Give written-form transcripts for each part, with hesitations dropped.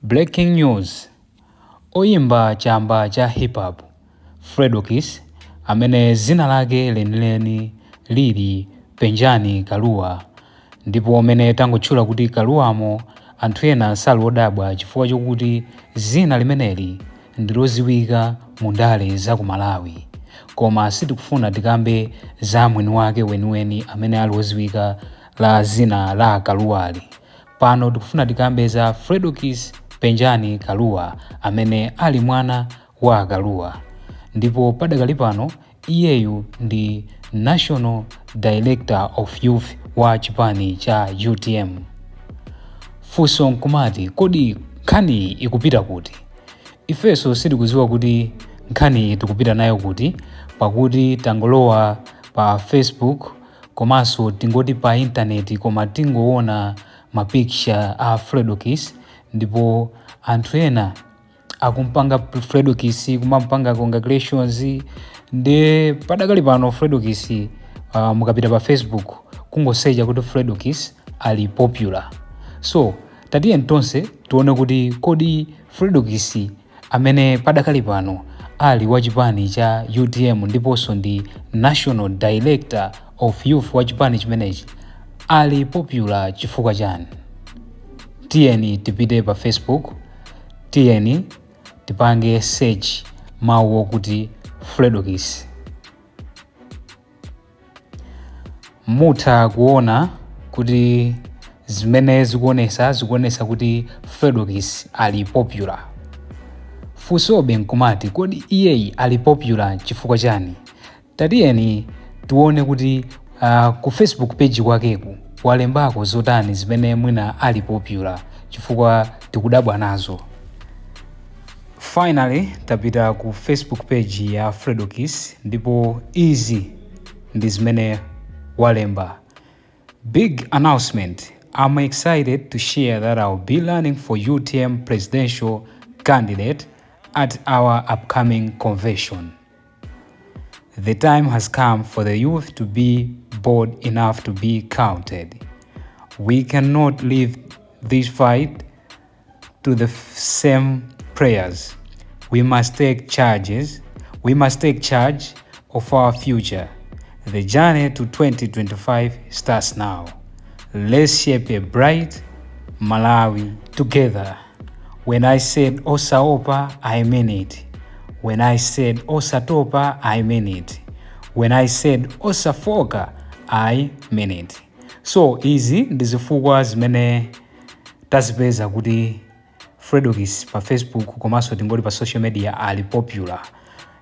Breaking news, Oyimba chamba cha hip hop Fredokiss amene zina lake lenileni lili Penjani Kalua ndipo mmene tangotchula kuti Kaluwamo anthu ena sali odabwa chifukwa chokuti zina limeneli ndiloziwika mu ndale za ku Malawi koma sitikufuna tikambe za mwini wake weniweni amene ali oziwika la zina la Kaluwali. Pano tikufuna tikambe za Fredokiss Penjani Kalua amene ali mwana wa Kalua ndipo padakali pano iyeyu ndi National Director of Youth wa chipani cha UTM. Funso nkumati, kodi nkhaniyi ikupita kuti? Ifenso sitikuziwa kuti nkhaniyi tikupita nayo kuti, pakuti tangolowa pa Facebook komanso tingoti pa intaneti koma tingoona ma picture a Fredokiss ndipo anthu ena akumpanga Fredokiss kumampanga congratulations. Ndi padakali pano Fredokiss, mukapita pa Facebook kungosearcha kuti Fredokiss, ali popular. So tatiye tonse tione kuti kodi Fredokiss amene padakali pano ali wa chipani cha UTM ndiponso ndi National Director of Youth wa chipani chimenechi ali popular chifukwa chani? Tiyeni tipite pa Facebook, tiyeni tipange search mawu okuti Fredokiss. Mutha kuona kuti zimene zikuonesa kuti Fredokiss ali popular. Funsobe nkumati, kodi iyeyi ali popular chifukwa chani? Tatiyeni tione kuti ku Facebook page kwakeku walembako zotani zimene mwina ali popular, chifukwa tikudabwa nazo. Finally tapita ku Facebook page ya Fredokiss ndipo izi ndi zimene walemba: "Big announcement. I'm excited to share that I'll be running for UTM presidential candidate at our upcoming convention. The time has come for the youth to be bold enough to be counted. We cannot leave this fight to the same players. We must take charges. We must take charge of our future. The journey to 2025 starts now. Let's shape a bright Malawi together. When I said Osaopa, I mean it. When I said Osatopa, I mean it. When I said Osafoka, I mean it." So izi ndi zifukwa zimene tazipeza kuti Fredokiss pa Facebook komanso tingoti pa social media ali popular.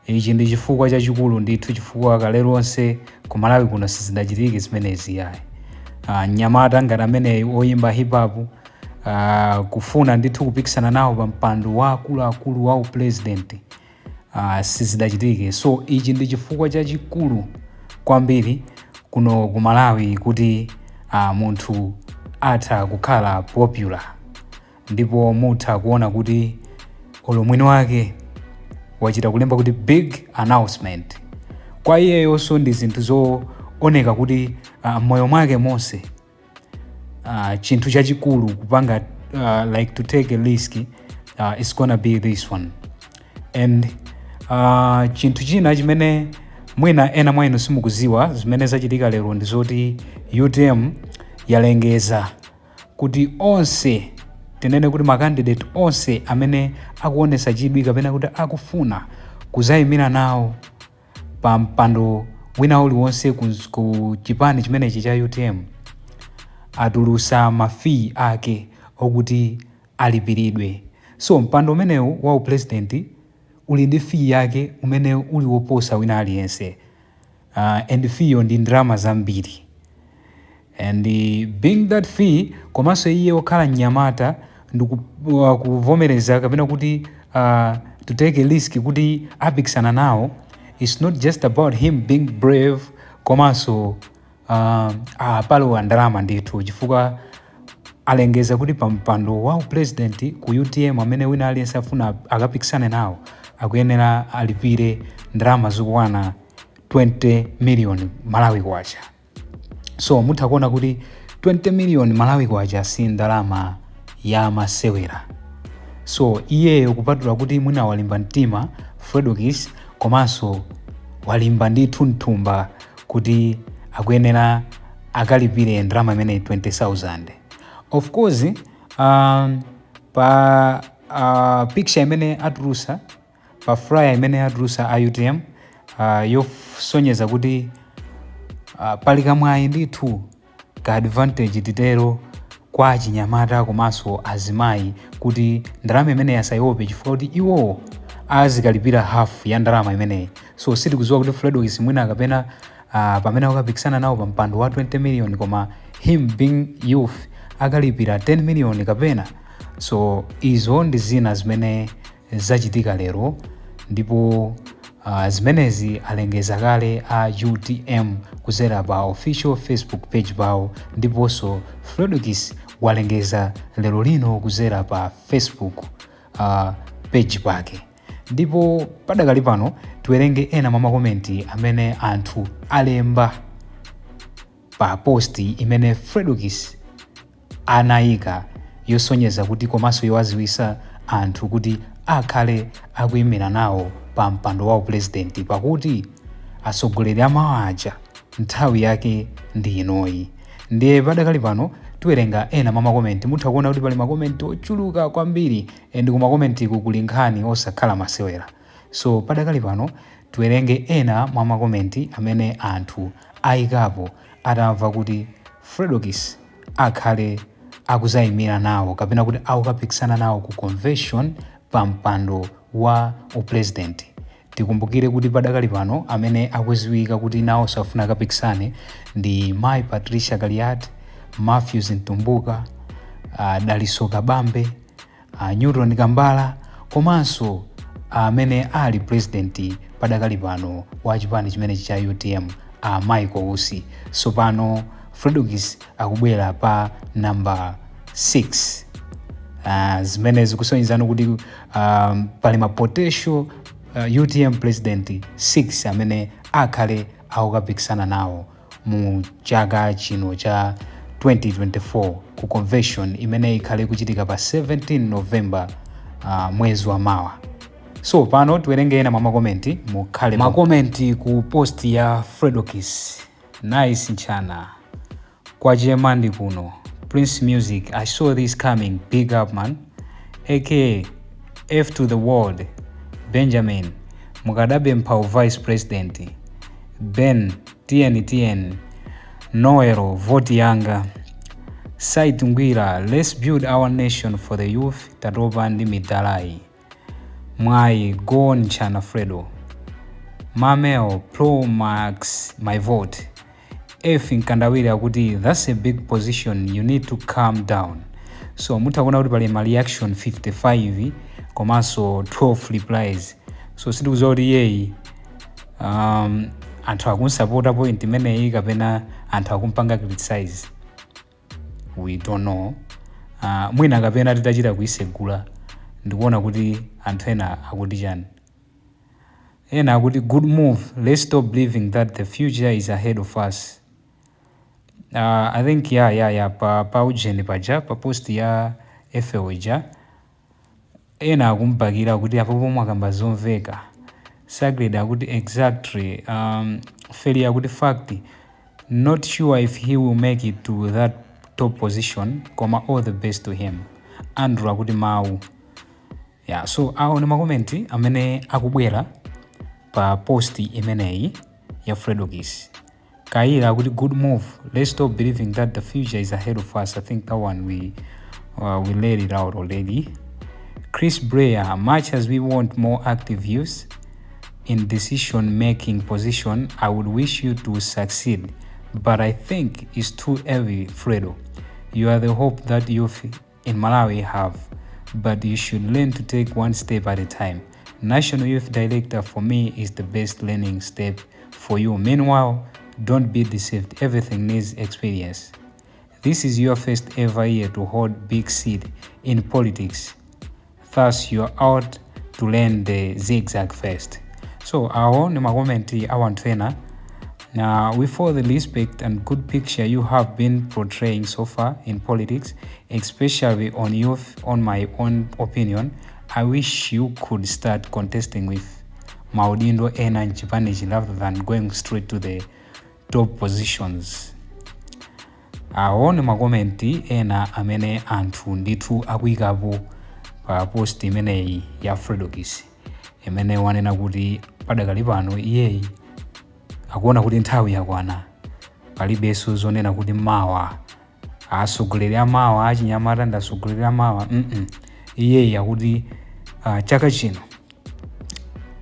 Ichi ndi chifukwa chachikulu ndithu, chifukwa kale lonse ku Malawi kuno sizidachitike zimenezi yayi. Mnyamata ngati amene oyimba hip hop kufuna ndithu kupikisana nawo pa mpando wa akuluakulu wa upresident, sizidachitike. So ichi ndi chifukwa chachikulu kwambiri kuno ku Malawi kuti munthu atha kukhala popular. Ndipo mutha kuona kuti olo mwini wake wachita kulemba kuti "big announcement". Kwa iyeyonso ndi zinthu zooneka kuti moyo mwake monse chinthu chachikulu kupanga, like to take a risk, is gonna be this one. And chinthu china chimene mwina ena mwa inu simukuziwa zimene zachitika lero ndi zoti UTM yalengeza kuti onse, tinene kuti macandidate onse amene akuonesa chidwi kapena kuti akufuna kuzayimira nawo pa mpando wina uliwonse ku chipani chimenechi cha UTM atulusa ma fee ake okuti alipiridwe. So mpando umenewu wa upresident uli ndi fee yake umene uli woposa wina aliyense, and fee yo ndi ndalama zambiri. And being that fee, komanso iye okhala mnyamata ndikuvomereza kapena kuti to take a risk kuti apikisana nawo, it's not just about him being brave, komanso palowa ndalama ndithu, chifukwa alengeza kuti pa mpando wa upresident ku UTM amene wina aliyense afuna akapikisane nawo akuyenera alipire ndalama zokwana 20 million Malawi kwacha. So mutha kuona kuti 20 million Malawi kwacha si ndalama ya masewera. So iyeyo kupatula kuti mwina walimba mtima Fredokiss, komanso walimba ndithu mthumba kuti akuyenera akalipire ndalama imeneyi, 20,000. Of course, pa picture imene atulusa, pa flyer imene atulusa a UTM, yosonyeza kuti pali kamwayi ndithu, ka advantage titero, kwa achinyamata komanso azimayi, kuti ndalama imeneyi asayiope chifukwa kuti iwowo azikalipira half ya ndalama imeneyi. So sitikudziwa kuti Fredokiss mwina kapena pamene akapikisana nawo pa mpando wa 20 million, koma him being youth akalipira 10 million kapena. So izo ndi zina zimene zachitika lero, ndipo zimenezi alengeza kale a UTM kuzera pa official Facebook page pawo, ndiponso Fredokiss walengeza lero lino kuzera pa Facebook page pake. Ndipo padakali pano tiwerenge ena mwa makomenti amene anthu alemba pa post imene Fredokiss anayika yosonyeza kuti komanso yowaziwisa anthu kuti akhale akuyimira nawo pa mpando wa upurezidenti, pakuti atsogoleri amawa aja nthawi yake ndi inoyi. Ndiye padakali pano tiwerenga ena mwa makomenti. Mutha kuona kuti pali makomenti ochuluka kwambiri, and kumakomentiku kuli nkhani osakhala masewera. So padakali pano tiwerenge ena mwa makomenti amene anthu ayikapo atamva kuti Fredokiss akhale akuzayimira nawo kapena kuti akukapikisana nawo ku convention pa mpando wa upurezidenti. Tikumbukire kuti padakali pano amene akuziwika kuti nawo safuna akapikisane ndi Mai Patricia Kaliati, Matthews Mtumbuka, Daliso Kabambe, Newton Kambala, komanso amene ali president padakali pano wa chipani chimenechi cha UTM, Michael Usi. So pano Fredokiss akubwera pa number 6, zimene zikusonyezano kuti pali ma potential UTM president 6 amene akhale akukapikisana nawo mu chaka chino cha 2024 ku convention imene ikhale kuchitika pa 17 November, mwezi wa mawa. So pano tiwerenge ena mwa makomenti. Mukhale makomenti ku post ya Fredokiss. Nice nchana kwachema ndi kuno. Prince Music, "I saw this coming. Big up, man." Aka F to the world. Benjamin, "Mukadabe mphawu vice president." Ben tn tn. Noero, "Voti yanga." Site Ngwira, "Let's build our nation for the youth. Tatopa ndi midalayi." Mwayi, "Go on, chana Fredo." Mameo Pro Max, "My vote." F Nkandawire akuti, "That's a big position. You need to calm down." So mutha kuona kuti pali ma reaction 55 komanso 12 replies. So sitikudziwa kuti iyeyi anthu akunsapota point imeneyi kapena anthu akumpanga criticize, we don't know. Mwina kapena titachita kuisegula ndikuona kuti anthu ena akuti chani. Ena akuti, "Good move. Let's stop believing that the future is ahead of us." I think yeah, pa ujeni paja, pa post ya FL ija, ena akumpakira kuti apo pomwe akamba zomveka. Sacred akuti, "Exactly." Feli akuti, "Fact. Not sure if he will make it to that top position, koma all the best to him." Andrew akuti, "Mawu." Yeah, so awo ndi makomenti amene akubwera pa post imeneyi ya Fredokiss. Kaira akuti, "Good move. Let's stop believing that the future is ahead of us." I think that one we laid it out already. Chris Breyer, "Much as we want more active youth in decision making position, I would wish you to succeed, but I think it's too early. Fredo, you are the hope that youth in Malawi have, but you should learn to take one step at a time. National Youth Director for me is the best learning step for you. Meanwhile, don't be deceived. Everything needs experience. This is your first ever year to hold big seat in politics. Thus, you are out to learn the zigzag first." So awo ni makomenti a anthu ena. Now, with all the respect and good picture you have been portraying so far in politics, especially on youth, on my own opinion, I wish you could start contesting with maudindo ena mchipanichi rather than going straight to the top positions. Awo ndi makomenti ena amene anthu ndithu akuyikapo pa post imeneyi ya Fredokiss, imene wanena kuti padakali pano iyeyi akuona kuti nthawi yakwana. Palibenso zonena kuti mawa atsogoleri amawa, achinyamata ndi atsogoleri amawa. Iyeyi akuti chaka chino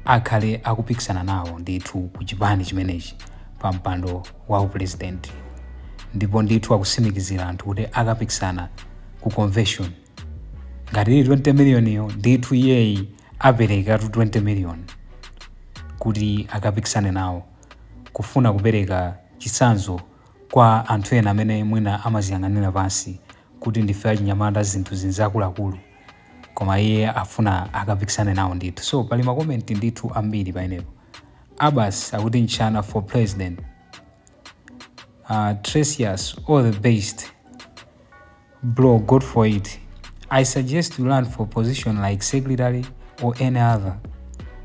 akhale akupikisana nawo ndithu ku chipani chimenechi pa mpando wa upresident, ndipo ndithu akutsimikizira anthu kuti akapikisana ku convention. Ngati ili 20 million iyo, ndithu iyeyi aperekatu 20 million kuti akapikisane nawo, kufuna kupereka chitsanzo kwa anthu ena amene mwina amaziyang'anira pansi kuti ndife achinyamata, zinthu zinzakuluakulu, koma iye afuna akapikisane nawo ndithu. So pali makomenti ndithu ambiri pamenepo. Abbas akuti, "Mchana for president." Tresius, "All the best, bro, go for it. I suggest you run for position like secretary or any other.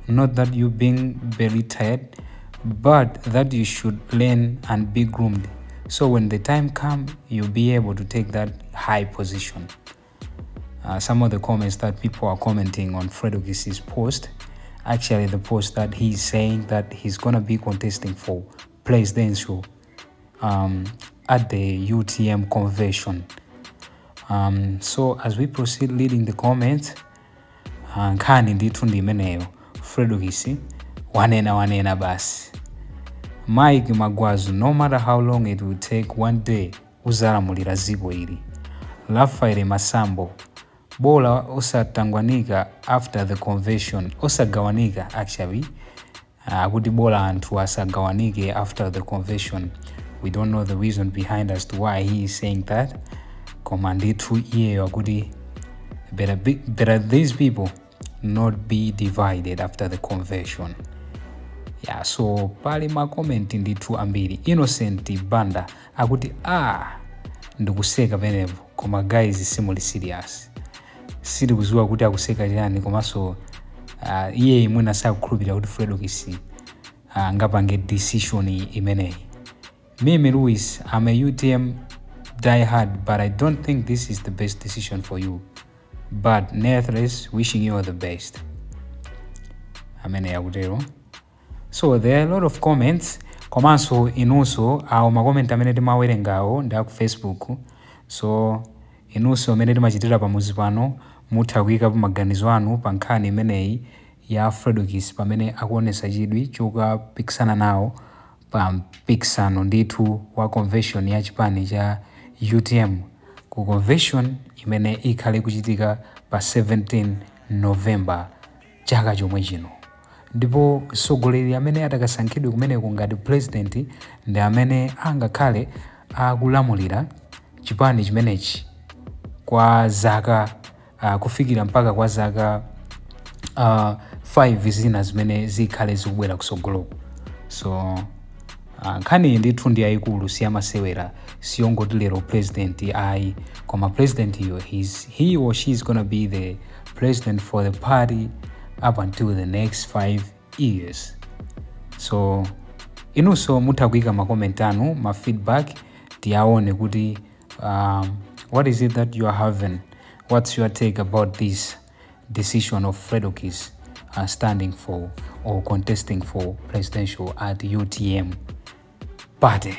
Not that you being very tired, but that you should learn and be groomed, so when the time come, you'll be able to take that high position." Some of the comments that people are commenting on Fredokiss's post, actually the post that he's saying that he's gonna be contesting for presidential at the UTM convention. So as we proceed reading the comments, nkhani ndithu ndi imeneyo. Fredokiss wanena, wanena basi. Mike Magwazu, "No matter how long it will take, one day uzalamulira dziko ili." Rafael Masambo, "Bola osatangwanika after the convention." Osagawanika actually, akuti bola anthu asagawanike after the convention. We don't know the reason behind as to why he is saying that, koma ndithu iyeyo akuti better these people not be divided after the convention. Yeah, so pali makomenti ndithu ambiri. Innocent Banda akuti, "Ah, ndikuseka penepo, koma guys, simuli serious." Sitikudziwa kuti akuseka chani, komanso iye mwina sakukhulupirira kuti Fredokiss angapange decision imeneyi. Mimi Lewis, "I'm a UTM diehard, but I don't think this is the best decision for you, but nevertheless wishing you all the best." Amene akutero. So there are a lot of comments, komanso inunso awo makomenti amene timawerengawo ndi aku Facebook. So inunso amene timachitira pamuzi pano mutha kuyikapo maganizo anu pa nkhani imeneyi ya Fredokiss, pamene akuonesa chidwi chokapikisana nawo pa mpikisano ndithu wa convention ya chipani cha UTM, ku convention imene ikhale kuchitika pa 17 November chaka chomwe chino. Ndipo mtsogoleri amene atakasankhidwe kumeneko ngati president ndi amene angakhale akulamulira chipani chimenechi kwa zaka kufikira mpaka kwa zaka 5 zina zimene zikhale zikubwera kusogoloko. So nkhani iyi ndithu ndi yayikulu, siyamasewera, siyongoti lero president ayi, koma president iyo he or she is gonna be the president for the party up until the next 5 years. So inunso mutha kuyika makomenti anu, ma feedback, tiyaone kuti what is it that you are having, what's your take about this decision of Fredokiss standing for or contesting for presidential at UTM party.